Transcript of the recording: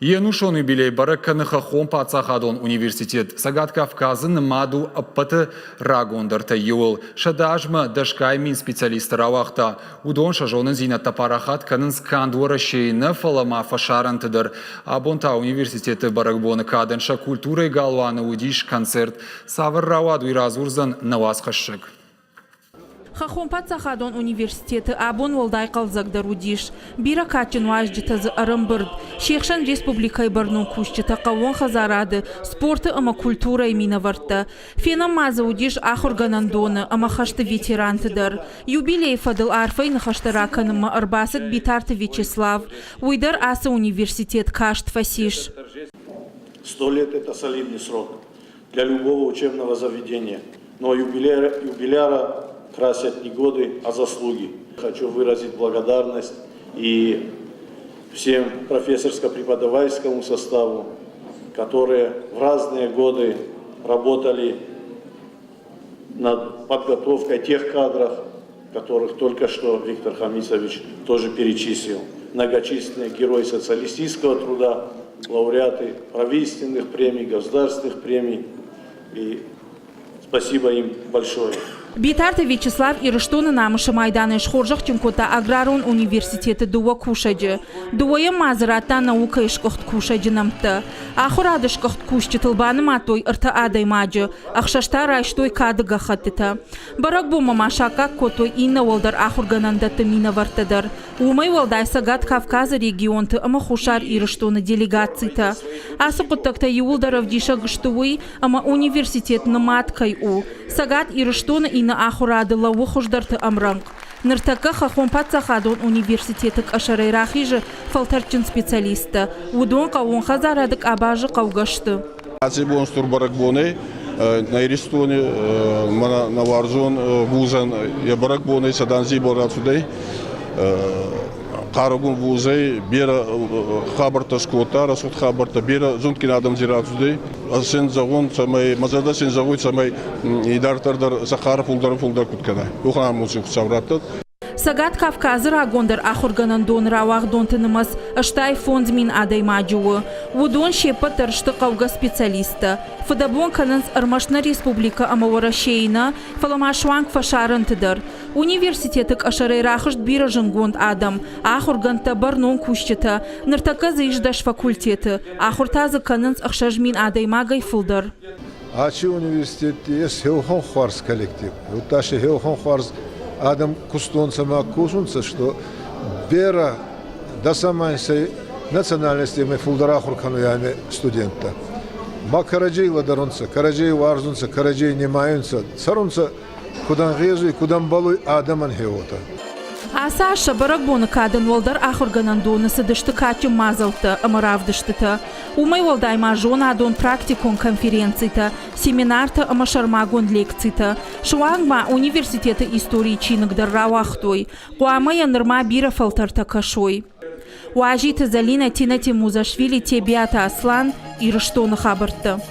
Йе нусон юбилей бӕрӕг кӕны Хӕххон паддзахадон университет. Цӕгат Кавказы нымад у ӕппӕты рагондӕртӕй иуыл. 100 азмӕ дӕсгай мин специалисты рауагъта. Уыдон сӕ зонындзинӕдтӕ парахат кӕнынц канд Уӕрӕсейы нӕ, фӕлӕ ма фӕсарӕнты дӕр. Абон та университеты бӕрӕгбоны кадӕн сӕ культурӕйы галуаны уыдис концерт. Цавӕр рауад, уый радзурдзӕн нӕ уацхӕссӕг. Хӕххон паддзахадон университеты абон уӕлдай хъӕлдзӕгдӕр уыдис. Бирӕ кадджын уазджытӕ дзы ӕрӕмбырд. Се хсӕн республикӕйы бӕрнон кусджытӕ, хъӕууон хӕдзарады, спорты ӕмӕ культурӕйы минӕвӕрттӕ. Фенӕн ма дзы уыдис ахуыргӕнӕндоны ӕмӕ хӕсты ветеранты дӕр. Юбилейы фӕдыл арфӕйы ныхӕстӕ ракӕнынмӕ ӕрбацыд Битарты Вячеслав. Уый дӕр ацы университет каст фӕцис. Сто лет – это солидный срок для любого учебного заведения. Но юбиляра, юбиляра красят не годы, а заслуги. Хочу выразить благодарность и всем профессорско-преподавательскому составу, которые в разные годы работали над подготовкой тех кадров, которых только что Виктор Хамисович тоже перечислил. Многочисленные герои социалистического труда, лауреаты правительственных премий, государственных премий. И спасибо им большое. Битарты Вячеслав Ирыстоны намысы майданӕй схорзӕхджын кодта аграрон университеты дыууӕ кусӕджы. Дыууӕйӕн ма дзы радта наукӕйы сгуыхт кусӕджы нӕмттӕ. Ахуырады сгуыхт кусджытыл банымадтой ӕртӕ адӕймаджы, ӕхсӕз та райстой кады гӕххӕттытӕ. Бӕрӕгбонмӕ ма саккаг кодтой иннӕ уӕлдӕр ахуыргӕнӕндӕтты минӕвӕрттӕ дӕр. Уымӕй уӕлдай Цӕгат Кавказы регионты ӕмӕ Хуссар Ирыстоны делегацитӕ. Ацы хъуыддӕгтӕ иууылдӕр ӕвдисӕг сты уый, ӕмӕ университет нымад кӕй у, Цӕгат Ирыстоны иннӕ ахуырады лӕууы хуыздӕрты ӕмрӕнхъ. Ныртӕккӕ Хӕххон паддзахадон университеты къӕсӕрӕй рахизы фӕлтӕрдджын специалисттӕ. Уыдон хъӕууон хӕдзарады къабазы хъӕугӕ сты. Аци бон стур бӕрӕгбонӕй нӕ Иристони мӕнӕ нӕ уарзон вузӕн йӕ бӕрӕгбонӕй сӕдӕ бон рацудӕй. Хъарогун вузӕй берӕ хабӕрттӕ скодта, рӕсугъд хабӕрттӕ, берӕ зундгин адӕм дзи рацудӕй. Ӕз син зӕгъун, цӕмӕй, мӕ зӕрдӕ син зӕгъуй, цӕмӕй идарддӕр дӕр сӕ хъару фулдӕр фулдӕр куд кӕна. Уӕхӕн амонд син Хуцау раттӕд. Цӕгат Кавказы рагондӕр ахуыргӕнӕндоны рауагъдонты нымӕц 85 000 адӕймаджы у. Уыдон се ппӕт дӕр сты хъӕугӕ специалисттӕ. Фыдӕбон кӕнынц ӕрмӕст нӕ республикӕ ӕмӕ Уӕрӕсейы нӕ, фӕлӕ ма суанг фӕсарӕнты дӕр. Университеты къӕсӕрӕй рахызт бирӕ зындгонд адӕм, ахуыргӕндтӕ, бӕрнон кусджытӕ. Ныртӕккӕ дзы ис дӕс факультеты. Ахуыр та дзы кӕнынц 6000 адӕймагӕй фылдӕр. Аци университетти ес хеухон хуарз коллектив. Удта си хеухон хуарз адӕм кустонцӕ ма косунцӕ, что берӕ дӕсӕмӕн сӕ национальностемӕ фулдӕр ахур кӕнуй ами студенттӕ. Ма кӕрӕдзей лӕдӕрунцӕ, кӕрӕдзей уарзунцӕ, кӕрӕдзей нимайунцӕ, цӕрунцӕ куд ӕнгъезуй, куд ӕмбӕлуй адӕмӕн хеуотӕ. Ацы аз сӕ бӕрӕгбоны кадӕн уӕлдӕр ахуыргӕнӕндоны цыдысты кадджын мадзӕлттӕ ӕмӕ равдыстытӕ. Уымӕй уӕлдай ма зонадон-практикон конференцитӕ, семинартӕ ӕмӕ сӕрмагонд лекцитӕ. Суанг ма университеты историйы чиныг дӕр рауагътой. Хъуамӕ йӕ нырма бирӕ фӕлтӕртӕ кӕсой. Уазиты Зӕлинӕ, Тинӕ Тимузашвили, Тебиаты Аслан, Ирыстоны хабӕрттӕ.